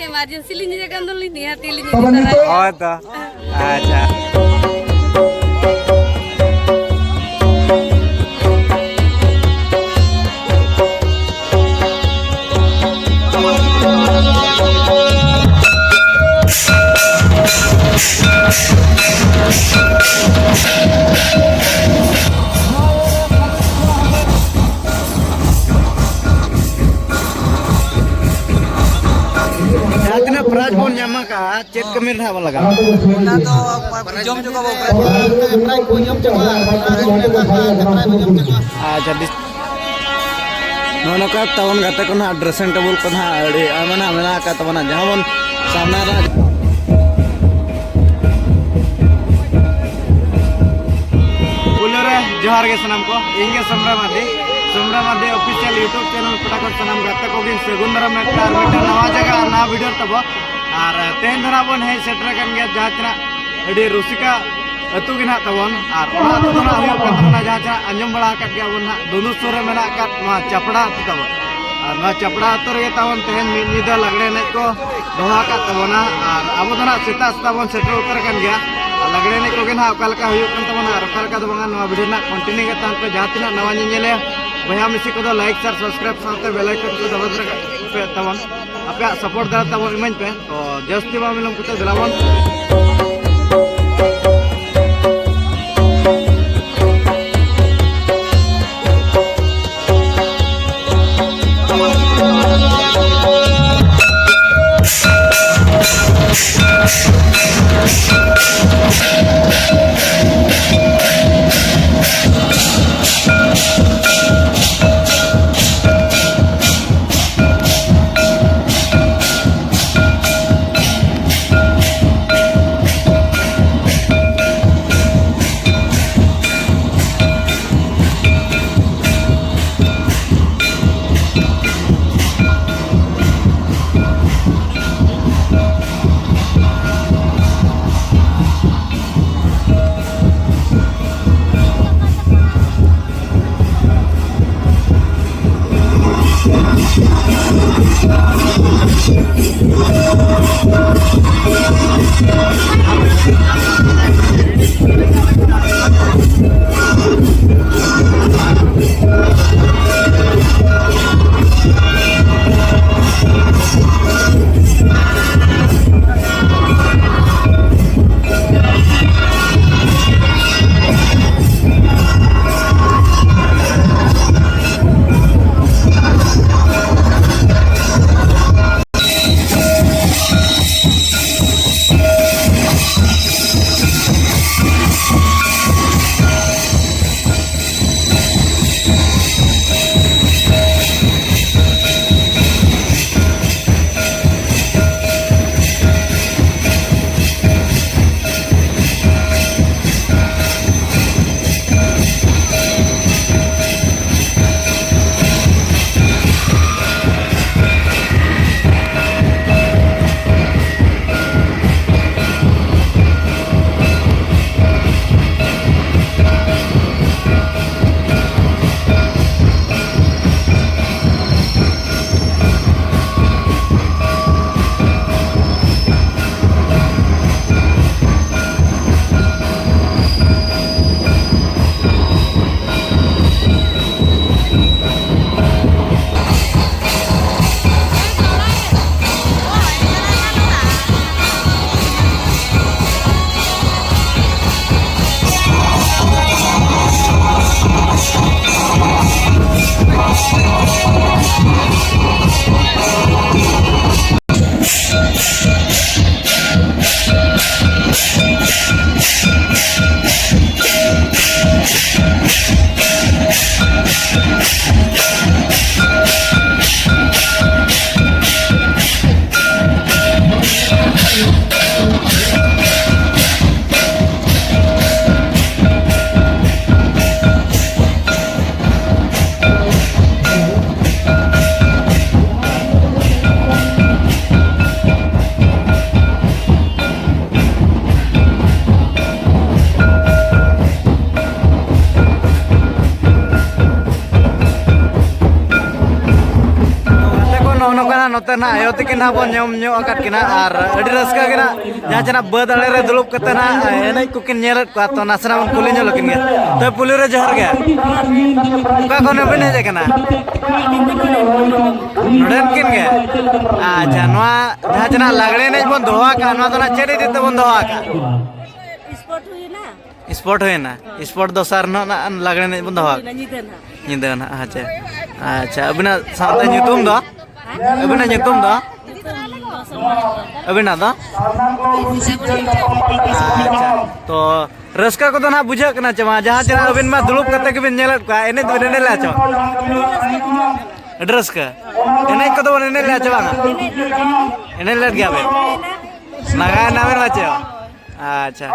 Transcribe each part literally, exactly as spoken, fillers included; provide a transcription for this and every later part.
Emergency ᱞᱤᱧ ᱦᱮᱡ ᱟᱠᱟᱱ ᱫᱚ ᱞᱤᱧ ᱱᱤᱦᱟᱹᱛᱤ ᱞᱤᱧ ᱤᱫᱤ ᱛᱚᱵᱮ ᱛᱚᱨᱟᱭᱟ᱾ ᱱᱤᱛᱚᱜ ᱦᱳᱭ ᱛᱚ᱾ ᱟᱪᱪᱷᱟ᱾ ᱡᱟᱦᱟᱸ ᱛᱤᱱᱟᱹᱜ ᱯᱨᱟᱭᱤᱡᱽ ᱵᱚᱱ ᱧᱟᱢ ᱟᱠᱟᱫᱼᱟ, ᱪᱮᱫ ᱠᱟᱹᱢᱤ ᱨᱮ ᱱᱟᱦᱟᱜ ᱵᱚᱱ ᱞᱟᱜᱟᱜᱼᱟ? ᱚᱱᱟ ᱫᱚ ᱡᱚᱢ ᱦᱚᱪᱚ ᱠᱚᱣᱟ ᱵᱚ᱾ ᱟᱪᱪᱷᱟ, ᱰᱤᱥ-, ᱱᱚᱜᱼᱚ ᱱᱚᱝᱠᱟ ᱛᱟᱵᱚᱱ ᱜᱟᱛᱮ ᱠᱚ ᱱᱟᱦᱟᱜ dressing table ᱠᱚ ᱱᱟᱦᱟᱜ ᱟᱹᱰᱤ ᱟᱭᱢᱟ ᱱᱟᱦᱟᱜ ᱢᱮᱱᱟᱜ ᱟᱠᱟᱫ ᱛᱟᱵᱚᱱᱟ, ᱡᱟᱦᱟᱸ ᱵᱚᱱ ᱥᱟᱢᱱᱟ ᱨᱮ᱾ ᱯᱩᱭᱞᱩ ᱨᱮ ᱡᱚᱦᱟᱨ ᱜᱮ ᱥᱟᱱᱟᱢ ᱠᱚ, ᱤᱧ ᱜᱮ ᱥᱚᱢᱨᱟ Mardi, ᱥᱚᱢᱨᱟ Mardi official YouTube channel ᱯᱟᱦᱴᱟ ᱠᱷᱚᱱ ᱥᱟᱱᱟᱢ ᱜᱟᱛᱮ ᱠᱚᱜᱮᱧ ᱥᱟᱹᱜᱩᱱ ᱫᱟᱨᱟᱢ ᱢᱮᱫ ᱠᱟᱱᱟ ᱟᱨ ᱢᱤᱫᱴᱟᱝ ᱱᱟᱣᱟ ᱡᱟᱭᱜᱟ ᱟᱨ ᱱᱟᱣᱟ video ᱛᱟᱵᱚ᱾ ᱟᱨ ᱛᱮᱦᱮᱧ ᱫᱚ ᱱᱟᱦᱟᱜ ᱵᱚᱱ ᱦᱮᱡ ᱥᱮᱴᱮᱨ ᱟᱠᱟᱱ ᱜᱮᱭᱟ ᱡᱟᱦᱟᱸ ᱛᱤᱱᱟᱹᱜ ᱟᱹᱰᱤ ᱨᱩᱥᱤᱠᱟ ᱟᱹᱛᱩ ᱜᱮ ᱱᱟᱦᱟᱜ ᱛᱟᱵᱚᱱ᱾ ᱟᱨ ᱚᱱᱟ ᱟᱹᱛᱩ ᱫᱚ ᱱᱟᱦᱟᱜ ᱦᱩᱭᱩᱜ ᱠᱟᱱ ᱛᱟᱵᱚᱱᱟ ᱡᱟᱦᱟᱸ ᱛᱤᱱᱟᱹᱜ ᱟᱸᱡᱚᱢ ᱵᱟᱲᱟ ᱟᱠᱟᱫ ᱜᱮᱭᱟ ᱵᱚᱱ ᱱᱟᱦᱟᱜ, ᱫᱩᱸᱫᱩ ᱥᱩᱨ ᱨᱮ ᱢᱮᱱᱟᱜ ᱟᱠᱟᱫ ᱱᱚᱣᱟ ᱪᱟᱯᱲᱟ ᱟᱹᱛᱩ ᱛᱟᱵᱚᱱ᱾ ᱟᱨ ᱱᱚᱣᱟ ᱪᱟᱯᱲᱟ ᱟᱹᱛᱩ ᱨᱮᱜᱮ ᱛᱟᱵᱚᱱ ᱛᱮᱦᱮᱧ ᱢᱤᱫ ᱧᱤᱫᱟᱹ ᱞᱟᱜᱽᱲᱮ ᱮᱱᱮᱡ ᱠᱚ ᱫᱚᱦᱚ ᱟᱠᱟᱫ ᱛᱟᱵᱚᱱᱟ᱾ ᱟᱨ ᱟᱵᱚ ᱫᱚ ᱱᱟᱦᱟᱜ ᱥᱮᱛᱟᱜ ᱥᱮᱛᱟᱜ ᱵᱚᱱ ᱥᱮᱴᱮᱨ ᱩᱛᱟᱹᱨ ᱟᱠᱟᱱ ᱜᱮᱭᱟ᱾ ᱟᱨ ᱞᱟᱜᱽᱲᱮ ᱮᱱᱮᱡ ᱠᱚᱜᱮ ᱱᱟᱦᱟᱜ ᱚᱠᱟ ᱞᱮᱠᱟ ᱦᱩᱭᱩᱜ ᱠᱟᱱ ᱛᱟᱵᱚᱱᱟ ᱟᱨ ᱚᱠᱟ ᱞᱮᱠᱟ ᱫᱚ ᱵᱟᱝᱟ, ᱱᱚᱣᱟ video ᱨᱮᱱᱟᱜ continue ᱜᱮ ᱛᱟᱦᱮᱱ ᱯᱮ᱾ ᱡᱟᱦᱟᱸ ᱛᱤᱱᱟᱹᱜ ᱱᱟᱣᱟ ᱧᱮᱧᱮᱞᱤᱭᱟᱹ ᱵᱚᱭᱦᱟ ᱢᱤᱥᱤ ᱠᱚᱫᱚ like, share, subscribe ᱥᱟᱶᱛᱮ bell icon ᱠᱚ ᱫᱟᱵᱟᱣ ᱛᱟᱨᱟ ᱠᱟᱜ ᱯᱮ ᱛᱟᱵᱚᱱ᱾ ᱟᱯᱮᱭᱟᱜ support ᱫᱟᱲᱮ ᱛᱟᱵᱚᱱ ᱤᱢᱟᱹᱧ ᱯᱮ᱾ ᱛᱚ ᱡᱟᱹᱥᱛᱤ ᱵᱟᱝ ᱵᱤᱞᱚᱢ ᱠᱟᱛᱮ ᱫᱮᱞᱟ ᱵᱚᱱ ᱛᱮ ᱱᱟᱦᱟᱜ ᱟᱭᱳ ᱛᱟᱹᱠᱤᱱ ᱱᱟᱦᱟᱜ ᱵᱚᱱ ᱧᱟᱢ ᱧᱚᱜ ᱟᱠᱟᱫ ᱠᱤᱱᱟ ᱟᱨ ᱟᱹᱰᱤ ᱨᱟᱹᱥᱠᱟᱹ ᱜᱮ ᱱᱟᱦᱟᱜ ᱡᱟᱦᱟᱸ ᱪᱮ ᱱᱟᱦᱟᱜ ᱵᱟᱹᱫᱽ ᱟᱲᱮ ᱨᱮ ᱫᱩᱲᱩᱵ ᱠᱟᱛᱮ ᱱᱟᱦᱟᱜ ᱮᱱᱮᱡ ᱠᱚᱠᱤᱱ ᱧᱮᱞᱮᱫ ᱠᱚᱣᱟ᱾ ᱛᱚ ᱱᱟᱥᱮᱱᱟᱜ ᱵᱚᱱ ᱠᱩᱞᱤ ᱧᱚᱜ ᱞᱮᱠᱤᱱ ᱜᱮ᱾ ᱛᱚ ᱯᱩᱭᱞᱩ ᱨᱮ ᱡᱚᱦᱟᱨ ᱜᱮ᱾ ᱚᱠᱟ ᱠᱷᱚᱱ ᱵᱤᱱ ᱦᱮᱡ ᱟᱠᱟᱱᱟ? ᱱᱚᱰᱮᱱ ᱠᱤᱱ ᱜᱮ? ᱟᱪᱪᱷᱟ, ᱱᱚᱣᱟ ᱡᱟᱦᱟᱸ ᱪᱮ ᱱᱟᱦᱟᱜ ᱞᱟᱜᱽᱲᱮ ᱮᱱᱮᱡ ᱵᱚᱱ ᱫᱚᱦᱚ ᱟᱠᱟᱫ, ᱱᱚᱣᱟ ᱫᱚ ᱱᱟᱦᱟᱜ ᱪᱮᱫ ᱤᱫᱤ ᱛᱮᱵᱚᱱ ᱫᱚᱦᱚ ᱟᱠᱟᱫ? ᱥᱯᱳᱨᱴ ᱦᱩᱭᱱᱟ᱾ ᱥᱯᱳᱨᱴ ᱦᱩᱭᱱᱟ᱾ ᱦᱳᱭ᱾ ᱥᱯᱳᱨᱴ ᱫᱚᱥᱟᱨ ᱦᱤᱞᱳᱜ ᱱᱟᱜ ᱞᱟᱜᱽᱲᱮ ᱮᱱᱮᱡ ᱵᱚᱱ ᱫᱚᱦᱚ ᱦᱩᱭᱱᱟ ᱧᱤᱫᱟᱹ ᱱᱟᱦᱟᱜ᱾ ᱧᱤᱫᱟᱹ ᱱᱟᱜ, ᱟᱪᱪᱷᱟ᱾ ᱟᱪᱪᱷᱟ, ᱟᱹᱵᱤᱱᱟᱜ ᱥᱟᱶᱛᱟ ᱧᱩᱛᱩᱢ ᱫᱚ? ᱦᱮᱸ? ᱟᱹᱵᱤᱱᱟᱜ ᱧᱩᱛᱩᱢ ᱫᱚ? ᱧᱩᱛᱩᱢ ᱫᱚ ᱥᱚᱞᱢᱟ ᱦᱮᱢᱵᱨᱚᱢ᱾ ᱟᱹᱵᱤᱱᱟᱜ ᱫᱚ? ᱟᱪᱪᱷᱟ, ᱛᱚ ᱨᱟᱹᱥᱠᱟᱹ ᱠᱚᱫᱚ ᱱᱟᱜ ᱵᱩᱡᱷᱟᱹᱜ ᱠᱟᱱᱟ ᱪᱮ ᱵᱟᱝ? ᱡᱟᱦᱟᱸ ᱛᱤᱱᱟᱹᱜ ᱟᱹᱵᱤᱱ ᱢᱟ ᱫᱩᱲᱩᱵ ᱠᱟᱛᱮ ᱜᱮᱵᱤᱱ ᱧᱮᱞᱮᱫ ᱠᱚᱣᱟ, ᱮᱱᱮᱡ ᱫᱚᱵᱤᱱ ᱮᱱᱮᱡ ᱞᱮᱫᱼᱟ ᱪᱮ ᱵᱟᱝ? ᱟᱹᱰᱤ ᱨᱟᱹᱥᱠᱟᱹ᱾ ᱮᱱᱮᱡ ᱠᱚᱫᱚ ᱵᱚᱱ ᱮᱱᱮᱡ ᱞᱮᱫᱼᱟ ᱪᱮ ᱵᱟᱝᱟ? ᱮᱱᱮᱡ ᱞᱮᱫ ᱜᱮᱭᱟ ᱵᱮᱱ? ᱱᱟᱜᱟᱭ ᱮᱱᱟ ᱵᱮᱱ ᱵᱟᱪᱮ? ᱟᱪᱪᱷᱟ᱾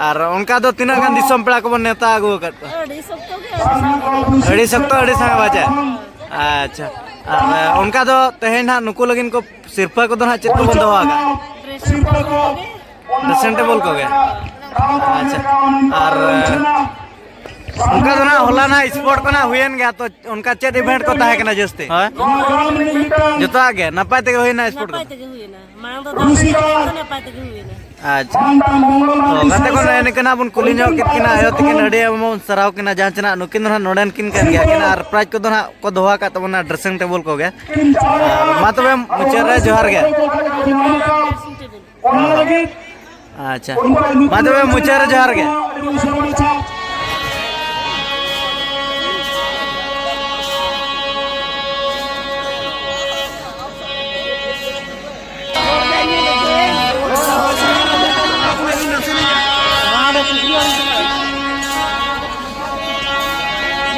ᱟᱨ ᱚᱱᱠᱟ ᱫᱚ ᱛᱤᱱᱟᱹᱜ ᱜᱟᱱ ᱫᱤᱥᱚᱢ ᱯᱮᱲᱟ ᱠᱚᱵᱚᱱ ᱱᱮᱣᱛᱟ ᱟᱹᱜᱩ ᱟᱠᱟᱫ ᱠᱚᱣᱟ? ᱟᱹᱰᱤ ᱥᱚᱠᱛᱚ ᱜᱮ, ᱟᱹᱰᱤ ᱥᱚᱠᱛᱚ, ᱟᱹᱰᱤ ᱥᱟᱸᱜᱮ ᱵᱟᱪᱮ? ᱟᱪᱪᱷᱟ᱾ ᱟᱨ ᱚᱱᱠᱟ ᱫᱚ ᱛᱮᱦᱮᱧ ᱱᱟᱦᱟᱜ ᱱᱩᱠᱩ ᱞᱟᱹᱜᱤᱫ ᱠᱚ ᱥᱤᱨᱯᱟᱹ ᱠᱚᱫᱚ ᱱᱟᱦᱟᱜ ᱪᱮᱫ ᱠᱚᱵᱚᱱ ᱫᱚᱦᱚ ᱟᱠᱟᱫᱼᱟ? ᱰᱨᱮᱥᱤᱝ ᱴᱮᱵᱚᱞ ᱠᱚᱜᱮ᱾ ᱰᱨᱮᱥᱤᱝ ᱴᱮᱵᱚᱞ ᱠᱚᱜᱮ? ᱟᱪᱪᱷᱟ᱾ ᱟᱨ ᱚᱱᱠᱟ ᱫᱚ ᱱᱟᱦᱟᱜ ᱦᱚᱞᱟ ᱱᱟᱦᱟᱜ ᱥᱯᱳᱨᱴ ᱠᱚ ᱱᱟᱦᱟᱜ ᱦᱩᱭᱮᱱ ᱜᱮᱭᱟ, ᱛᱚ ᱚᱱᱠᱟ ᱪᱮᱫ ᱤᱵᱷᱮᱱᱴ ᱠᱚ ᱛᱟᱦᱮᱸ ᱠᱟᱱᱟ ᱡᱟᱹᱥᱛᱤ? ᱦᱳᱭ? ᱡᱚᱛᱚᱣᱟᱜ ᱜᱮ ᱱᱟᱯᱟᱭ ᱛᱮᱜᱮ ᱦᱩᱭᱱᱟ ᱥᱯᱳᱨᱴ ᱱᱟᱯᱟᱭ ᱠᱚᱫᱚ? ᱛᱮᱜᱮ ᱦᱩᱭᱮᱱᱟ᱾ ᱢᱟᱲᱟᱝ ᱫᱚ ᱫᱟᱜ ᱡᱟᱹᱲᱤ ᱠᱮᱫᱟ, ᱱᱟᱯᱟᱭ ᱛᱮᱜᱮ ᱦᱩᱭᱮᱱᱟ᱾ ᱟᱪᱪᱷᱟ᱾ ᱛᱚ ᱜᱟᱛᱮ ᱠᱚ, ᱱᱮᱜᱼᱮ ᱱᱤᱝᱠᱟᱹ ᱱᱟᱦᱟᱜ ᱵᱚᱱ ᱠᱩᱞᱤ ᱧᱚᱜ ᱠᱮᱫ ᱠᱤᱱᱟ ᱟᱭᱳ ᱛᱟᱹᱠᱤᱱ, ᱟᱹᱰᱤ ᱟᱭᱢᱟ ᱵᱚᱱ ᱥᱟᱨᱦᱟᱣ ᱠᱤᱱᱟ, ᱡᱟᱦᱟᱸ ᱪᱮ ᱱᱟᱦᱟᱜ ᱱᱩᱠᱤᱱ ᱫᱚ ᱱᱟᱦᱟᱜ ᱱᱚᱰᱮᱱ ᱠᱤᱱ ᱠᱟᱱ ᱜᱮᱭᱟ ᱠᱤᱱ ᱟᱨ ᱯᱨᱟᱭᱤᱡᱽ ᱠᱚᱫᱚ ᱱᱟᱦᱟᱜ ᱠᱚ ᱫᱚᱦᱚ ᱟᱠᱟᱫ ᱛᱟᱵᱚᱱᱟ ᱰᱨᱮᱥᱤᱝ ᱴᱮᱵᱚᱞ ᱠᱚᱜᱮ᱾ ᱟᱨ ᱢᱟ ᱛᱚᱵᱮ ᱢᱩᱪᱟᱹᱫ ᱨᱮ ᱡᱚᱦᱟᱨ ᱜᱮ᱾ ᱟᱪᱪᱷᱟ, ᱢᱟ ᱛᱚᱵᱮ ᱢᱩᱪᱟᱹᱫ ᱨᱮ ᱡᱚᱦᱟᱨ ᱜᱮ᱾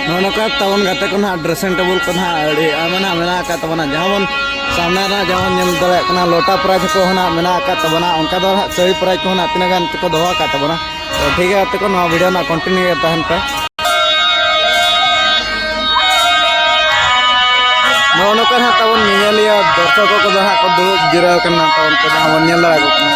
ᱱᱚᱜᱼᱚ ᱱᱚᱝᱠᱟ ᱛᱟᱵᱚᱱ ᱜᱟᱛᱮ ᱠᱚ ᱱᱟᱦᱟᱜ ᱰᱨᱮᱥᱤᱝ ᱴᱮᱵᱚᱞ ᱠᱚ ᱱᱟᱦᱟᱜ ᱟᱹᱰᱤ ᱟᱭᱢᱟ ᱱᱟᱦᱟᱜ ᱢᱮᱱᱟᱜ ᱟᱠᱟᱫ ᱛᱟᱵᱚᱱᱟ᱾ ᱡᱟᱦᱟᱸ ᱵᱚᱱ ᱥᱟᱢᱱᱟ ᱨᱮ ᱡᱟᱦᱟᱸ ᱵᱚᱱ ᱧᱮᱞ ᱫᱟᱲᱮᱭᱟᱜ ᱠᱟᱱᱟ, ᱞᱚᱴᱟ ᱯᱨᱟᱭᱤᱡᱽ ᱠᱚ ᱱᱟᱦᱟᱜ ᱢᱮᱱᱟᱜ ᱟᱠᱟᱫ ᱛᱟᱵᱚᱱᱟ᱾ ᱚᱱᱠᱟ ᱫᱚ ᱱᱟᱦᱟᱜ ᱥᱟᱹᱦᱤ ᱯᱨᱟᱭᱤᱡᱽ ᱠᱚ ᱱᱟᱦᱟᱜ ᱛᱤᱱᱟᱹᱜ ᱜᱟᱱ ᱪᱚᱠᱚ ᱫᱚᱦᱚ ᱟᱠᱟᱫ ᱛᱟᱵᱚᱱᱟ᱾ ᱛᱚ ᱴᱷᱤᱠ ᱜᱮᱭᱟ ᱜᱟᱛᱮ ᱠᱚ, ᱱᱚᱣᱟ ᱵᱷᱤᱰᱤᱭᱳ ᱱᱟᱦᱟᱜ ᱠᱚᱱᱴᱤᱱᱤᱭᱩ ᱨᱮ ᱛᱟᱦᱮᱱ ᱯᱮ᱾ ᱱᱚᱜᱼᱚ ᱱᱚᱝᱠᱟ ᱱᱟᱦᱟᱜ ᱛᱟᱵᱚᱱ ᱧᱮᱧᱮᱞᱤᱭᱟᱹ ᱫᱚᱨᱥᱚᱠ ᱠᱚᱫᱚ ᱱᱟᱦᱟᱜ ᱠᱚ ᱫᱩᱲᱩᱵ ᱡᱤᱨᱟᱹᱣ ᱟᱠᱟᱱᱟ, ᱛᱟᱵᱚᱱ ᱠᱚ ᱡᱟᱦᱟᱸ ᱵᱚᱱ ᱧᱮᱞ ᱫᱟᱲᱮᱭᱟᱠᱚ ᱠᱟᱱᱟ᱾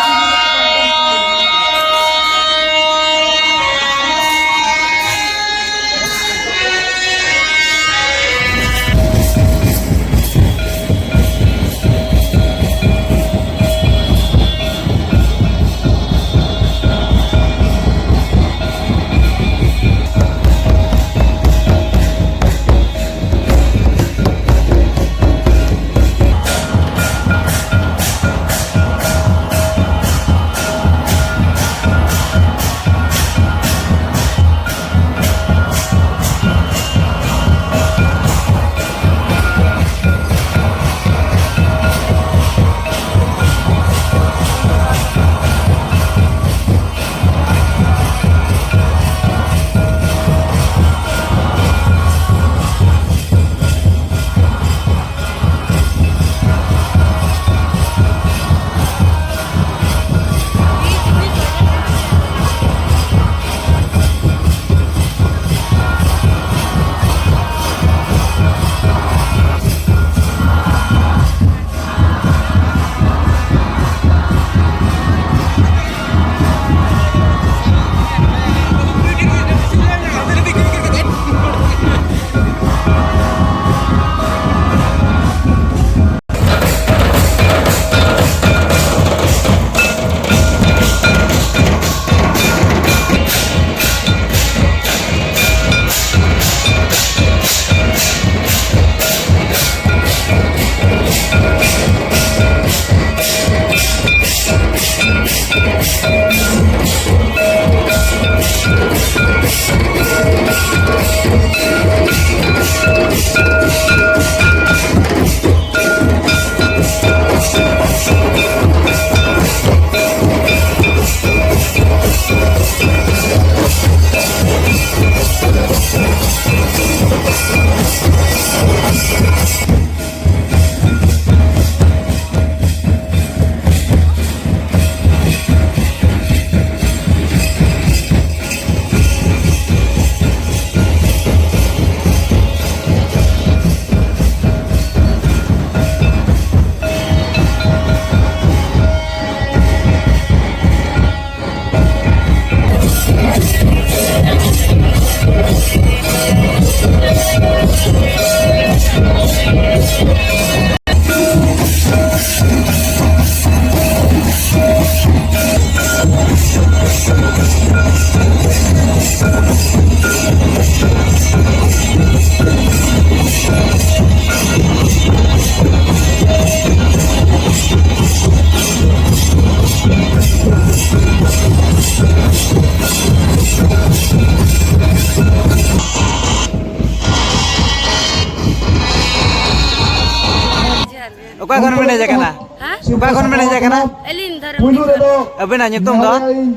ᱚᱠᱟ ᱠᱷᱚᱱ ᱵᱮᱱ ᱦᱮᱡ ᱟᱠᱟᱱᱟ? ᱦᱮᱸ? ᱚᱠᱟ ᱠᱷᱚᱱ ᱵᱮᱱ ᱦᱮᱡ ᱟᱠᱟᱱᱟ? ᱟᱹᱞᱤᱧ ᱫᱷᱚᱨᱚᱢ᱾ ᱟᱹᱵᱤᱱᱟᱜ ᱧᱩᱛᱩᱢ ᱫᱚ?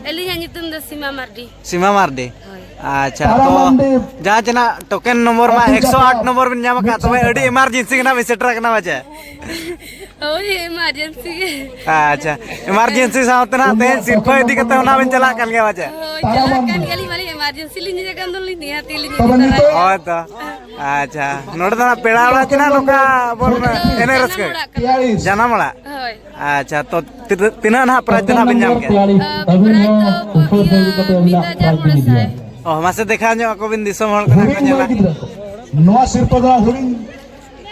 ᱟᱹᱞᱤᱧᱟᱜ ᱧᱩᱛᱩᱢ ᱫᱚ ᱥᱤᱢᱟ ᱢᱟᱨᱰᱤ᱾ ᱥᱤᱢᱟ ᱢᱟᱨᱰᱤ᱾ ᱦᱳᱭ᱾ ᱟᱪᱪᱷᱟ, ᱛᱚ ᱡᱟᱦᱟᱸ ᱪᱮᱱᱟᱜ ᱴᱳᱠᱮᱱ ᱱᱚᱢᱵᱚᱨ ᱢᱟ ᱮᱠᱥᱚ ᱟᱴ ᱱᱚᱢᱵᱚᱨ ᱵᱤᱱ ᱧᱟᱢ ᱟᱠᱟᱫ, ᱛᱚᱵᱮ ᱟᱹᱰᱤ ᱮᱢᱟᱨᱡᱮᱱᱥᱤ ᱜᱮ ᱱᱟᱜ ᱵᱤᱱ ᱥᱮᱴᱮᱨ ᱟᱠᱟᱱᱟ ᱯᱟᱪᱮ? ᱦᱳᱭ, ᱮᱢᱟᱨᱡᱮᱱᱥᱤ ᱜᱮ᱾ ᱟᱪᱪᱷᱟ, ᱮᱢᱟᱨᱡᱮᱱᱥᱤ ᱥᱟᱶᱛᱮ ᱱᱟᱜ ᱛᱮᱦᱮᱧ ᱥᱤᱨᱯᱟᱹ ᱤᱫᱤ ᱠᱟᱛᱮ ᱦᱚᱸ ᱱᱟᱜ ᱵᱤᱱ ᱪᱟᱞᱟᱜ ᱠᱟᱱ ᱜᱮᱭᱟ ᱯᱟᱪᱮ? ᱦᱳᱭ, ᱪᱟᱞᱟᱜ ᱠᱟᱱ ᱜᱮᱭᱟᱞᱤᱧ, ᱢᱟᱞᱤᱧ ᱮᱢᱟᱨᱡᱮᱱᱥᱤ ᱞᱤᱧ ᱦᱮᱡ ᱟᱠᱟᱱ ᱫᱚᱞᱤᱧ ᱱᱤᱦᱟᱹᱛᱤ ᱞᱤᱧ ᱤᱫᱤ ᱛᱚᱨᱟᱭᱟ᱾ ᱦᱳᱭ ᱛᱚ᱾ ᱟᱪᱪᱷᱟ, ᱱᱚᱰᱮ ᱫᱚ ᱱᱟᱜ ᱯᱮᱲᱟ ᱚᱲᱟᱜ ᱪᱮ ᱱᱟᱜ ᱱᱚᱝᱠᱟ ᱵᱚᱱ ᱮᱱᱮᱡ ᱨᱟᱹᱥᱠᱟᱹ? ᱡᱟᱱᱟᱢ ᱚᱲᱟᱜ᱾ ᱡᱟᱱᱟᱢ ᱚᱲᱟᱜ? ᱦᱳᱭ᱾ ᱟᱪᱪᱷᱟ, ᱛᱚ ᱛᱤᱱᱟᱹᱜ, ᱛᱤᱱᱟᱹᱜ ᱱᱟᱦᱟᱜ ᱯᱨᱟᱭᱤᱡᱽ ᱫᱚ ᱱᱟᱦᱟᱜ ᱵᱤᱱ ᱧᱟᱢ ᱠᱮᱫ? ᱟ, ᱯᱨᱟᱭᱤᱡᱽ ᱫᱚ, ᱤᱭᱟᱹ, ᱢᱤᱫ ᱦᱟᱡᱟᱨ ᱢᱚᱬᱮ ᱥᱟᱭ᱾ ᱚ, ᱢᱟᱥᱮ ᱫᱮᱠᱷᱟᱣ ᱧᱚᱜ ᱟᱠᱚ ᱵᱤᱱ ᱫᱤᱥᱚᱢ ᱦᱚᱲ ᱠᱚ ᱱᱟᱦᱟᱜ ᱠᱚ ᱧᱮᱞᱟ᱾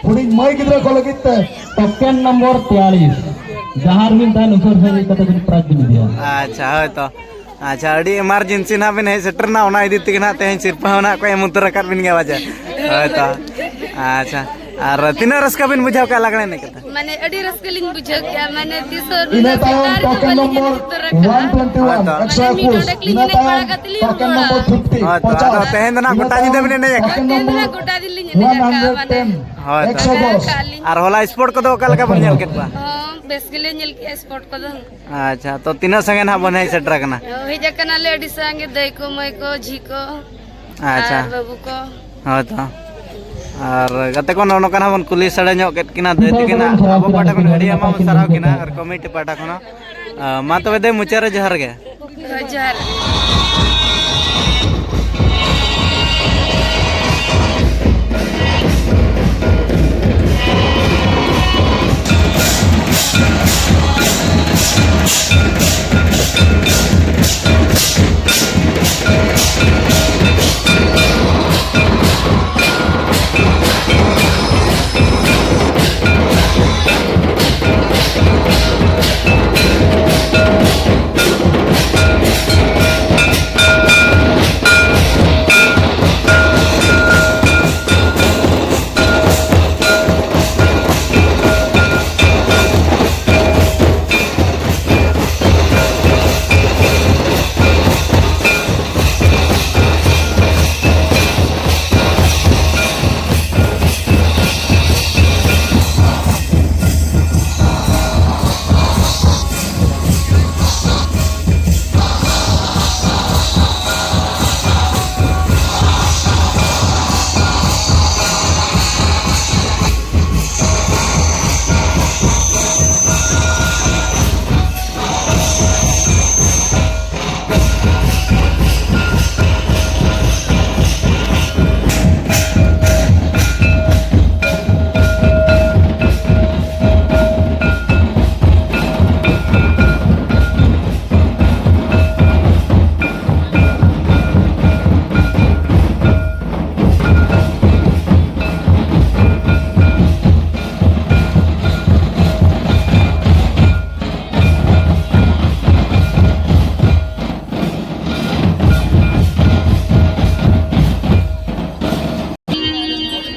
ᱦᱩᱰᱤᱧ ᱢᱟᱹᱭ ᱜᱤᱫᱽᱨᱟᱹ ᱠᱚ ᱞᱟᱹᱜᱤᱫ ᱛᱮ ᱴᱳᱠᱮᱱ ᱱᱚᱢᱵᱚᱨ ᱛᱮᱭᱟᱞᱤᱥ, ᱡᱟᱦᱟᱸ ᱨᱮᱵᱤᱱ ᱛᱟᱦᱮᱱ ᱩᱥᱟᱹᱨ ᱥᱟᱺᱜᱤᱧ ᱠᱟᱛᱮ ᱵᱤᱱ ᱯᱨᱟᱭᱤᱡᱽ ᱵᱤᱱ ᱤᱫᱤᱭᱟ᱾ ᱟᱪᱪᱷᱟ, ᱦᱳᱭ ᱛᱚ᱾ ᱟᱪᱪᱷᱟ, ᱟᱹᱰᱤ ᱮᱢᱟᱨᱡᱮᱱᱥᱤ ᱱᱟᱦᱟᱜ ᱵᱤᱱ ᱦᱮᱡ ᱥᱮᱴᱮᱨ ᱮᱱᱟ, ᱚᱱᱟ ᱤᱫᱤ ᱛᱮᱜᱮ ᱱᱟᱦᱟᱜ ᱛᱮᱦᱮᱧ ᱥᱤᱨᱯᱟᱹ ᱦᱚᱸ ᱱᱟᱦᱟᱜ ᱠᱚ ᱮᱢ ᱩᱛᱟᱹᱨ ᱟᱠᱟᱫ ᱵᱤᱱ ᱜᱮᱭᱟ ᱯᱟᱪᱮ? ᱦᱳᱭ ᱛᱚ᱾ ᱟᱪᱪᱷᱟ, ᱟᱨ ᱛᱤᱱᱟᱹᱜ ᱨᱟᱹᱥᱠᱟᱹ ᱵᱤᱱ ᱵᱩᱡᱷᱟᱹᱣ ᱠᱮᱫᱼᱟ ᱞᱟᱜᱽᱬᱮ ᱮᱱᱮᱡ ᱠᱟᱛᱮ? ᱢᱟᱱᱮ ᱟᱹᱰᱤ ᱨᱟᱹᱥᱠᱟᱹ ᱞᱤᱧ ᱵᱩᱡᱷᱟᱹᱣ ᱠᱮᱫᱼᱟ, ᱢᱟᱱᱮ ᱛᱤᱥ ᱦᱚᱸ ᱤᱱᱟᱹ ᱱᱩᱱᱟᱹᱜ ᱛᱟᱭᱚᱢ ᱥᱮᱛᱟᱜ ᱨᱮᱫᱚ ᱴᱳᱠᱮᱱ ᱵᱟᱹᱞᱤᱧ ᱱᱚᱢᱵᱚᱨ ᱮᱱᱮᱡ ᱩᱛᱟᱹᱨ ᱟᱠᱟᱫᱼᱟ᱾ ᱚᱣᱟᱱ ᱴᱩᱭᱮᱱᱴᱤ ᱣᱟᱱ, ᱢᱟᱱᱮ ᱢᱤᱫ ᱮᱠᱥᱚ ᱮᱠᱩᱥ, ᱰᱚᱸᱰᱮᱠ ᱞᱤᱧ ᱤᱱᱟᱹ ᱮᱱᱮᱡ ᱛᱟᱭᱚᱢ ᱵᱟᱲᱟ ᱠᱟᱛᱮ ᱞᱤᱧ ᱴᱳᱠᱮᱱ ᱨᱩᱣᱟᱹᱲᱟ᱾ ᱱᱚᱢᱵᱚᱨ ᱯᱷᱤᱯᱴᱤ, ᱦᱳᱭ ᱛᱚ, ᱟᱫᱚ ᱯᱚᱪᱟᱥ, ᱛᱮᱦᱮᱧ ᱫᱚ ᱱᱟᱜ ᱤᱱᱟᱹ ᱜᱚᱴᱟ ᱧᱤᱫᱟᱹ ᱛᱟᱭᱚᱢ ᱵᱤᱱ ᱮᱱᱮᱡ ᱟᱠᱟᱫᱼᱟ? ᱴᱳᱠᱮᱱ ᱛᱮᱦᱮᱧ ᱫᱚ ᱱᱟᱜ ᱱᱚᱢᱵᱚᱨ ᱜᱚᱴᱟ ᱫᱤᱱ ᱞᱤᱧ ᱮᱱᱮᱡ ᱟᱠᱟᱫᱼᱟ, ᱢᱟᱱᱮ ᱦᱳᱭ ᱛᱚ᱾ ᱮᱠᱥᱚ ᱫᱚᱥ᱾ ᱟᱨ ᱦᱚᱞᱟ ᱥᱯᱳᱨᱴ ᱠᱚᱫᱚ ᱚᱠᱟ ᱞᱮᱠᱟ ᱵᱚᱱ ᱧᱮᱞ ᱠᱮᱫ ᱠᱚᱣᱟ? ᱦᱚᱸ, ᱵᱮᱥ ᱜᱮᱞᱮ ᱧᱮᱞ ᱠᱮᱫᱼᱟ ᱥᱯᱳᱨᱴ ᱠᱚᱫᱚ᱾ ᱟᱪᱪᱷᱟ, ᱛᱚ ᱛᱤᱱᱟᱹᱜ ᱥᱟᱸᱜᱮ ᱱᱟᱦᱟᱜ ᱵᱚᱱ ᱦᱮᱡ ᱥᱮᱴᱮᱨ ᱟᱠᱟᱱᱟ? ᱦᱮᱡ ᱟᱠᱟᱱᱟᱞᱮ ᱟᱹᱰᱤ ᱥᱟᱸᱜᱮ, ᱫᱟᱹᱭ ᱠᱚ, ᱢᱟᱹᱭ ᱠᱚ, ᱡᱷᱤ ᱠᱚ, ᱟᱪᱪᱷᱟ᱾ ᱟᱨ ᱵᱟᱹᱵᱩ ᱠᱚ᱾ ᱦᱳᱭ ᱛᱚ᱾ ᱟᱨ ᱜᱟᱛᱮ ᱠᱚ, ᱱᱚᱜᱼᱚ ᱱᱚᱝᱠᱟ ᱱᱟᱦᱟᱜ ᱵᱚᱱ ᱠᱩᱞᱤ ᱥᱟᱰᱮ ᱧᱚᱜ ᱠᱮᱫ ᱠᱤᱱᱟ ᱫᱟᱹᱭ ᱛᱟᱹᱠᱤᱱ ᱱᱟᱦᱟᱜ᱾ ᱟᱵᱚ ᱯᱟᱦᱴᱟ ᱠᱷᱚᱱ ᱟᱹᱰᱤ ᱟᱭᱢᱟ ᱵᱚᱱ ᱥᱟᱨᱦᱟᱣ ᱠᱤᱱᱟ ᱟᱨ ᱠᱚᱢᱤᱴᱤ ᱯᱟᱦᱴᱟ ᱠᱷᱚᱱ ᱦᱚᱸ᱾ ᱟ, ᱢᱟ ᱛᱚᱵᱮ ᱫᱟᱹᱭ, ᱢᱩᱪᱟᱹᱫ ᱨᱮ ᱡᱚᱦᱟᱨ ᱜᱮ᱾ ᱦᱳᱭ, ᱡᱚᱦᱟᱨ᱾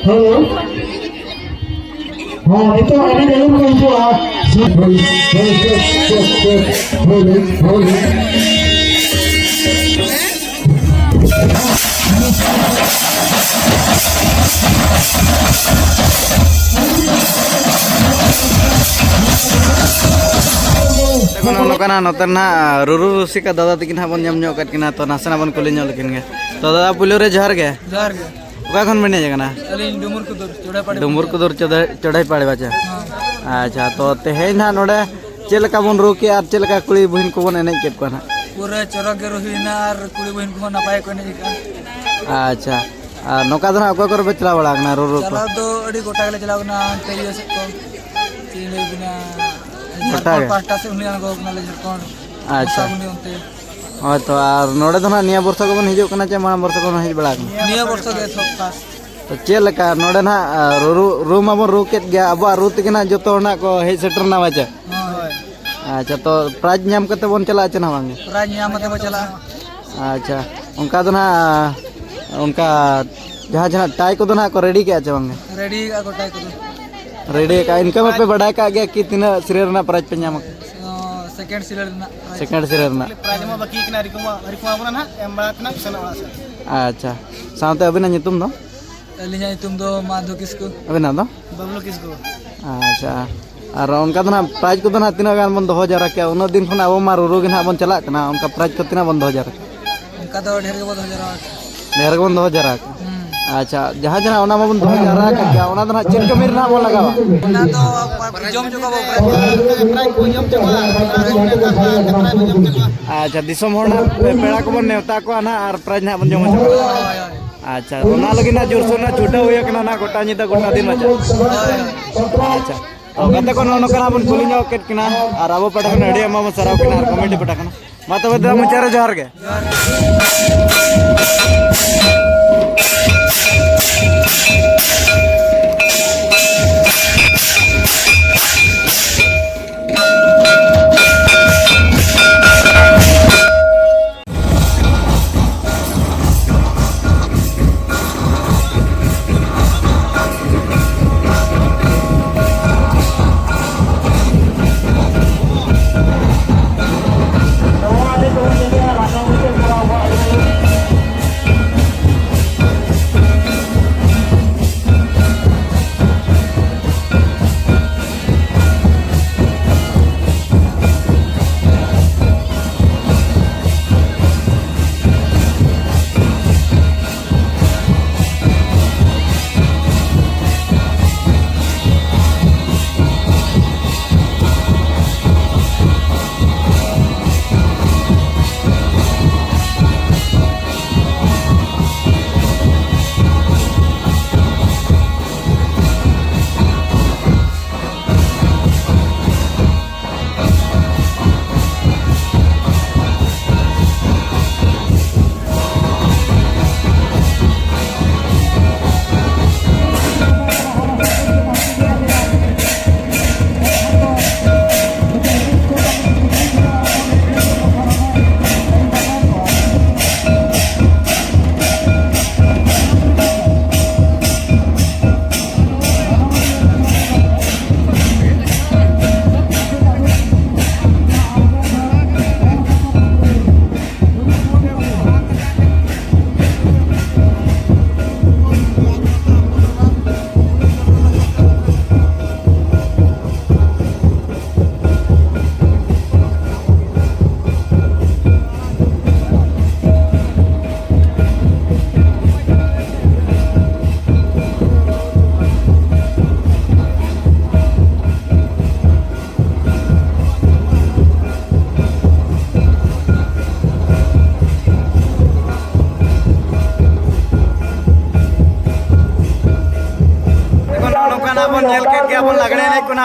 ᱦᱮᱞᱳ᱾ ᱦᱚᱸ, ᱱᱤᱛᱚᱜ ᱟᱹᱰᱤ ᱡᱟᱹᱨᱩᱲ ᱠᱚ ᱦᱤᱡᱩᱜᱼᱟ᱾ ᱦᱳᱞᱤ, ᱦᱳᱞᱤ, ᱦᱳᱞᱤ, ᱦᱳᱞᱤ, ᱦᱳᱞᱤ᱾ ᱱᱚᱜᱼᱚ ᱱᱚᱝᱠᱟᱱᱟᱜ ᱱᱚᱛᱮ ᱱᱟᱦᱟᱜ ᱨᱩᱨᱩ ᱨᱩᱥᱤᱠᱟ ᱫᱟᱫᱟ ᱛᱟᱹᱠᱤᱱ ᱦᱟᱸᱜ ᱵᱚᱱ ᱧᱟᱢ ᱧᱚᱜ ᱠᱟᱫ ᱠᱤᱱᱟ, ᱛᱚ ᱱᱟᱥᱮᱱᱟᱜ ᱵᱚᱱ ᱠᱩᱞᱤ ᱧᱚᱜ ᱞᱮᱠᱤᱱ ᱜᱮ᱾ ᱛᱚ ᱫᱟᱫᱟ, ᱯᱩᱭᱞᱩ ᱨᱮ ᱡᱚᱦᱟᱨ ᱜᱮ᱾ ᱡᱚᱦᱟᱨ ᱜᱮ᱾ ᱚᱠᱟ ᱠᱷᱚᱱ ᱵᱮᱱ ᱦᱮᱡ ᱟᱠᱟᱱᱟ? ᱟᱹᱞᱤᱧ ᱰᱩᱢᱩᱨ ᱠᱩᱫᱩᱨ, ᱪᱚᱲᱟᱭᱯᱟᱲ ᱰᱩᱢᱩᱨ ᱵᱟᱡᱟᱨ᱾ ᱠᱩᱫᱩᱨ ᱪᱚᱲᱟᱭ-, ᱪᱚᱲᱟᱭᱯᱟᱲ ᱵᱟᱡᱟᱨ᱾ ᱦᱮᱸ᱾ ᱟᱪᱪᱷᱟ, ᱛᱚ ᱛᱮᱦᱮᱧ ᱱᱟᱦᱟᱜ ᱱᱚᱰᱮ ᱪᱮᱫ ᱞᱮᱠᱟ ᱵᱚᱱ ᱨᱩ ᱠᱮᱜᱼᱟ ᱟᱨ ᱪᱮᱫ ᱞᱮᱠᱟ ᱠᱩᱲᱤ ᱵᱩᱦᱤᱱ ᱠᱚᱵᱚᱱ ᱮᱱᱮᱡ ᱠᱮᱫ ᱠᱚᱣᱟ ᱱᱟᱦᱟᱜ? ᱯᱩᱨᱟᱹ ᱪᱚᱨᱚᱠ ᱜᱮ ᱨᱩ ᱦᱩᱭᱱᱟ ᱟᱨ ᱠᱩᱲᱤ ᱵᱩᱦᱤᱱ ᱠᱚᱦᱚᱸ ᱱᱟᱯᱟᱭ ᱠᱚ ᱮᱱᱮᱡ ᱟᱠᱟᱫᱼᱟ᱾ ᱟᱪᱪᱷᱟ, ᱟᱨ ᱱᱚᱝᱠᱟ ᱫᱚ ᱱᱟᱦᱟᱜ ᱚᱠᱟ ᱠᱚᱨᱮ ᱯᱮ ᱪᱟᱞᱟᱣ ᱵᱟᱲᱟ ᱟᱠᱟᱱᱟ ᱨᱩ ᱨᱩ ᱠᱚ? ᱪᱟᱞᱟᱣ ᱫᱚ ᱟᱹᱰᱤ ᱜᱚᱴᱟ ᱜᱮᱞᱮ ᱪᱟᱞᱟᱣ ᱠᱟᱱᱟ, ᱦᱟᱱᱛᱮ ᱤᱭᱟᱹ ᱥᱮᱫ ᱠᱚ, ᱪᱮᱫ ᱤᱧ ᱞᱟᱹᱭ ᱟᱵᱤᱱᱟ, ᱜᱚᱴᱟ ᱡᱷᱟᱲᱠᱷᱚᱸᱰ ᱜᱮ? ᱯᱟᱦᱴᱟ ᱥᱮᱫ ᱦᱚᱸᱞᱮ ᱟᱬᱜᱚ ᱠᱟᱱᱟᱞᱮ, ᱡᱷᱟᱲᱠᱷᱚᱸᱰ᱾ ᱟᱪᱪᱷᱟ᱾ ᱜᱚᱴᱟ ᱜᱮ ᱚᱱᱛᱮ᱾ ᱦᱳᱭ ᱛᱚ, ᱟᱨ ᱱᱚᱰᱮ ᱫᱚ ᱱᱟᱦᱟᱜ ᱱᱤᱭᱟᱹ ᱵᱚᱨᱥᱟ ᱜᱮᱵᱚᱱ ᱦᱤᱡᱩᱜ ᱠᱟᱱᱟ ᱪᱮ ᱢᱟᱲᱟᱝ ᱵᱚᱨᱥᱟ ᱠᱷᱚᱱ ᱦᱮᱡ ᱵᱟᱲᱟ ᱟᱠᱟᱱᱟ? ᱱᱤᱭᱟᱹ ᱵᱚᱨᱥᱟ ᱜᱮ ᱮᱛᱚᱦᱚᱵ ᱯᱷᱟᱥᱴ᱾ ᱛᱚ ᱪᱮᱫ ᱞᱮᱠᱟ ᱱᱚᱰᱮ ᱱᱟᱦᱟᱜ, ᱟ, ᱨᱩ, ᱨᱩ, ᱨᱩ ᱢᱟᱵᱚᱱ ᱨᱩ ᱠᱮᱫ ᱜᱮᱭᱟ, ᱟᱵᱚᱣᱟᱜ ᱨᱩ ᱛᱮᱜᱮ ᱱᱟᱦᱟᱜ ᱡᱚᱛᱚ ᱦᱚᱲ ᱱᱟᱦᱟᱜ ᱠᱚ ᱦᱮᱡ ᱥᱮᱴᱮᱨ ᱮᱱᱟ ᱵᱟᱪᱮ? ᱦᱳᱭ᱾ ᱟᱪᱪᱷᱟ, ᱛᱚ ᱯᱨᱟᱭᱤᱡᱽ ᱧᱟᱢ ᱠᱟᱛᱮ ᱵᱚᱱ ᱪᱟᱞᱟᱜᱼᱟ ᱪᱮ ᱱᱟᱦᱟᱜ ᱵᱟᱝ ᱜᱮ? ᱯᱨᱟᱭᱤᱡᱽ ᱧᱟᱢ ᱠᱟᱛᱮ ᱵᱚᱱ ᱪᱟᱞᱟᱜᱼᱟ᱾ ᱟᱪᱪᱷᱟ, ᱚᱱᱠᱟ ᱫᱚ ᱱᱟᱦᱟᱜ, ᱚᱱᱠᱟ ᱡᱟᱦᱟᱸ ᱡᱟᱦᱟᱸ ᱴᱟᱭ ᱠᱚᱫᱚ ᱱᱟᱦᱟᱜ ᱠᱚ ᱨᱮᱰᱤ ᱠᱮᱜᱼᱟ ᱪᱮ ᱵᱟᱝ ᱜᱮ? ᱨᱮᱰᱤ ᱠᱟᱜᱼᱟ ᱠᱚ ᱴᱟᱭ ᱠᱚᱫᱚ᱾ ᱨᱮᱰᱤ ᱠᱟᱜᱼᱟ, ᱤᱱᱠᱟᱹ ᱢᱟᱯᱮ ᱵᱟᱰᱟᱭ ᱠᱟᱜ ᱜᱮᱭᱟ ᱠᱤ ᱛᱤᱱᱟᱹᱜ ᱥᱤᱨᱤᱭᱟᱞ ᱨᱮᱱᱟᱜ ᱯᱨᱟᱭᱤᱡᱽ ᱯᱮ ᱧᱟᱢ ᱠᱟᱜᱼᱟ? ᱚ, ᱥᱮᱠᱮᱱᱰ ᱥᱤᱨᱤᱭᱟᱞ ᱨᱮᱱᱟᱜ ᱯᱨᱟᱭᱤᱡᱽ᱾ ᱥᱮᱠᱮᱱᱰ ᱥᱤᱨᱤᱭᱟᱞ ᱨᱮᱱᱟᱜ᱾ ᱯᱨᱟᱭᱤᱡᱽ ᱢᱟ ᱵᱟᱹᱠᱤ ᱠᱟᱱᱟ, ᱟᱹᱣᱨᱤ ᱠᱚ ᱮᱢᱟ, ᱟᱹᱣᱨᱤ ᱠᱚ ᱮᱢᱟ ᱵᱚᱱᱟ ᱱᱟᱦᱟᱜ, ᱮᱢ ᱵᱟᱲᱟ ᱠᱟᱛᱮ ᱱᱟᱦᱟᱜ ᱥᱮᱱᱚᱜ ᱚᱲᱟᱜ ᱥᱮᱫ᱾ ᱟᱪᱪᱷᱟ, ᱥᱟᱶᱛᱮ ᱟᱹᱵᱤᱱᱟᱜ ᱧᱩᱛᱩᱢ ᱫᱚ? ᱟᱹᱞᱤᱧᱟᱜ ᱧᱩᱛᱩᱢ ᱫᱚ ᱢᱟᱫᱷᱩ ᱠᱤᱥᱠᱩ᱾ ᱟᱹᱵᱤᱱᱟᱜ ᱫᱚ? ᱵᱟᱵᱞᱩ ᱠᱤᱥᱠᱩ᱾ ᱟᱪᱪᱷᱟ, ᱟᱨ ᱚᱱᱠᱟ ᱫᱚ ᱱᱟᱦᱟᱜ ᱯᱨᱟᱭᱤᱡᱽ ᱠᱚᱫᱚ ᱱᱟᱦᱟᱜ ᱛᱤᱱᱟᱹᱜ ᱜᱟᱱ ᱵᱚᱱ ᱫᱚᱦᱚ ᱡᱟᱣᱨᱟ ᱠᱮᱜᱼᱟ? ᱩᱱᱟᱹᱜ ᱫᱤᱱ ᱠᱷᱚᱱ ᱟᱵᱚ ᱢᱟ ᱨᱩᱨᱩ ᱜᱮ ᱱᱟᱦᱟᱜ ᱵᱚᱱ ᱪᱟᱞᱟᱜ ᱠᱟᱱᱟ, ᱚᱱᱠᱟ ᱯᱨᱟᱭᱤᱡᱽ ᱠᱚ ᱛᱤᱱᱟᱹᱜ ᱵᱚᱱ ᱫᱚᱦᱚ ᱡᱟᱣᱨᱟ ᱠᱮᱜᱼᱟ? ᱚᱱᱠᱟ ᱫᱚ ᱰᱷᱮᱨ ᱜᱮᱵᱚ ᱫᱚᱦᱚ ᱡᱟᱣᱨᱟ ᱟᱠᱟᱫᱟ᱾ ᱰᱷᱮᱨ ᱜᱮᱵᱚᱱ ᱫᱚᱦᱚ ᱡᱟᱣᱨᱟ ᱟᱠᱟᱫᱟ᱾ ᱦᱩᱸ᱾ ᱟᱪᱪᱷᱟ, ᱡᱟᱦᱟᱸ ᱡᱟᱦᱟᱸ ᱚᱱᱟ ᱢᱟᱵᱚᱱ ᱫᱚᱦᱚ ᱡᱟᱣᱨᱟ ᱟᱠᱟᱫ ᱜᱮᱭᱟ, ᱚᱱᱟ ᱫᱚ ᱱᱟᱦᱟᱜ ᱪᱮᱫ ᱠᱟᱹᱢᱤ ᱨᱮ ᱱᱟᱦᱟᱜ ᱵᱚᱱ ᱞᱟᱜᱟᱣᱟ? ᱚᱱᱟ ᱫᱚ ᱡᱚᱢ ᱧᱩ ᱠᱚ ᱵᱟᱵᱚ ᱯᱨᱟᱭᱤᱡᱽ ᱠᱚ ᱡᱚᱢ ᱪᱟᱵᱟᱜᱼᱟ᱾ ᱟᱪᱪᱷᱟ, ᱫᱤᱥᱚᱢ ᱦᱚᱲ ᱱᱟᱦᱟᱜ ᱯᱮᱲᱟ ᱠᱚᱵᱚᱱ ᱱᱮᱣᱛᱟ ᱠᱚᱣᱟ ᱱᱟᱦᱟᱜ ᱟᱨ ᱯᱨᱟᱭᱤᱡᱽ ᱱᱟᱦᱟᱜ ᱵᱚᱱ ᱡᱚᱢ ᱦᱚᱪᱚ ᱠᱚᱣᱟ᱾ ᱦᱳᱭ, ᱦᱳᱭ᱾ ᱟᱪᱪᱷᱟ, ᱚᱱᱟ ᱞᱟᱹᱜᱤᱫ ᱱᱟᱦᱟᱜ ᱡᱳᱨᱥᱳᱨ ᱱᱟᱦᱟᱜ ᱪᱷᱩᱴᱟᱹᱣ ᱦᱩᱭ ᱟᱠᱟᱱᱟ ᱱᱟᱦᱟᱜ ᱜᱚᱴᱟ ᱧᱤᱫᱟᱹ, ᱜᱚᱴᱟ ᱫᱤᱱ ᱢᱟᱪᱷᱟ᱾ ᱦᱳᱭ, ᱦᱳᱭ᱾ ᱟᱪᱪᱷᱟ, ᱛᱚ ᱜᱟᱛᱮ ᱠᱚ ᱱᱚᱜᱼᱚ ᱱᱚᱝᱠᱟ ᱱᱟᱦᱟᱜ ᱵᱚᱱ ᱠᱩᱞᱤ ᱧᱚᱜ ᱠᱮᱫ ᱠᱤᱱᱟ ᱟᱨ ᱟᱵᱚ ᱯᱟᱦᱴᱟ ᱠᱷᱚᱱ ᱟᱹᱰᱤ ᱟᱭᱢᱟ ᱵᱚᱱ ᱥᱟᱨᱦᱟᱣ ᱠᱤᱱᱟ ᱟᱨ ᱠᱚᱢᱤᱴᱤ ᱯᱟᱦᱴᱟ ᱠᱷᱚᱱ᱾ ᱢᱟ ᱛᱚᱵᱮ ᱫᱮᱞᱟ ᱢᱩᱪᱟᱹᱫ ᱨᱮ ᱡᱚᱦᱟᱨ ᱜᱮ᱾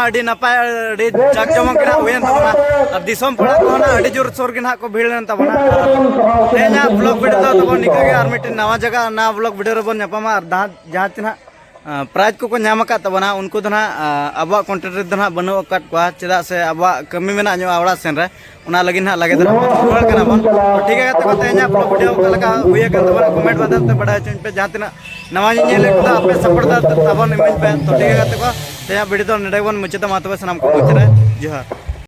ᱟᱹᱰᱤ ᱱᱟᱯᱟᱭ, ᱟᱹᱰᱤ ᱡᱟᱠ ᱡᱚᱢᱚᱠ ᱜᱮ ᱱᱟᱦᱟᱜ ᱦᱩᱭᱮᱱ ᱛᱟᱵᱚᱱᱟ᱾ ᱟᱨ ᱫᱤᱥᱚᱢ ᱯᱟᱲᱟ ᱠᱚᱦᱚᱸ ᱱᱟᱦᱟᱜ ᱟᱹᱰᱤ ᱡᱳᱨ ᱥᱳᱨ ᱜᱮ ᱱᱟᱦᱟᱜ ᱠᱚ ᱵᱷᱤᱲ ᱞᱮᱱ ᱛᱟᱵᱚᱱᱟ᱾ ᱟᱨ ᱛᱮᱦᱮᱧᱟᱜ ᱵᱞᱚᱜ ᱵᱷᱤᱰᱤᱭᱳ ᱫᱚ ᱛᱟᱵᱚᱱ ᱱᱤᱝᱠᱟᱹ ᱜᱮ, ᱟᱨ ᱢᱤᱫᱴᱮᱱ ᱱᱟᱣᱟ ᱡᱟᱭᱜᱟ ᱱᱟᱣᱟ ᱵᱞᱚᱜ ᱵᱷᱤᱰᱤᱭᱳ ᱨᱮᱵᱚᱱ ᱧᱟᱯᱟᱢᱟ᱾ ᱟᱨ ᱡᱟᱦᱟᱸ, ᱡᱟᱦᱟᱸ ᱛᱤᱱᱟᱹᱜ ᱯᱨᱟᱭᱤᱡᱽ ᱠᱚᱠᱚ ᱧᱟᱢ ᱟᱠᱟᱫ ᱛᱟᱵᱚᱱᱟ, ᱩᱱᱠᱩ ᱫᱚ ᱱᱟᱦᱟᱜ ᱟᱵᱚᱣᱟᱜ ᱠᱚᱱᱴᱮᱠᱴ ᱨᱮᱫᱚ ᱱᱟᱦᱟᱜ ᱵᱟᱹᱱᱩᱜ ᱟᱠᱟᱫ ᱠᱚᱣᱟ, ᱪᱮᱫᱟᱜ ᱥᱮ ᱟᱵᱚᱣᱟᱜ ᱠᱟᱹᱢᱤ ᱢᱮᱱᱟᱜ ᱧᱚᱜᱼᱟ ᱚᱲᱟᱜ ᱥᱮᱱ ᱨᱮ, ᱚᱱᱟ ᱞᱟᱹᱜᱤᱫ ᱱᱟᱦᱟᱜ ᱞᱟᱜᱮ ᱫᱷᱟᱨᱟ ᱵᱚᱱ ᱨᱩᱣᱟᱹᱲ ᱠᱟᱱᱟ ᱵᱚᱱ᱾ ᱛᱚ ᱴᱷᱤᱠ ᱜᱮᱭᱟ ᱜᱟᱛᱮ ᱠᱚ, ᱛᱮᱦᱮᱧᱟᱜ ᱵᱞᱚᱜ ᱵᱷᱤᱰᱤᱭᱳ ᱚᱠᱟ ᱞᱮᱠᱟ ᱦᱩᱭ ᱟᱠᱟᱱ ᱛᱟᱵᱚᱱᱟ, ᱠᱚᱢᱮᱱᱴ ᱢᱟᱫᱽᱫᱷᱚᱢ ᱛᱮ ᱵᱟᱰᱟᱭ ᱦᱚᱪᱚᱧ ᱯᱮ᱾ ᱡᱟᱦᱟᱸ ᱛᱤᱱᱟᱹᱜ ᱱᱟᱣᱟ ᱧᱮᱧᱮᱞ ᱠᱚᱫᱚ ᱟᱯᱮ ᱥᱟᱯᱳᱨᱴ ᱫᱟᱨ ᱛᱟᱵᱚᱱ ᱤᱢᱟᱹᱧ ᱯᱮ᱾ ᱛᱚ ᱴᱷᱤᱠ ᱜᱮᱭᱟ ᱜᱟᱛᱮ ᱠᱚ, ᱛᱮᱦᱮᱧᱟᱜ ᱵᱷᱤᱰᱤᱭᱳ ᱫᱚ ᱱᱚᱰᱮ ᱜᱮᱵᱚᱱ ᱢᱩᱪᱟᱹᱫᱟ᱾ ᱢᱟ ᱛᱚᱵᱮ ᱥᱟᱱᱟᱢ ᱠᱚ ᱢᱩᱪᱟᱹᱫ ᱨᱮ ᱡᱚᱦᱟᱨ᱾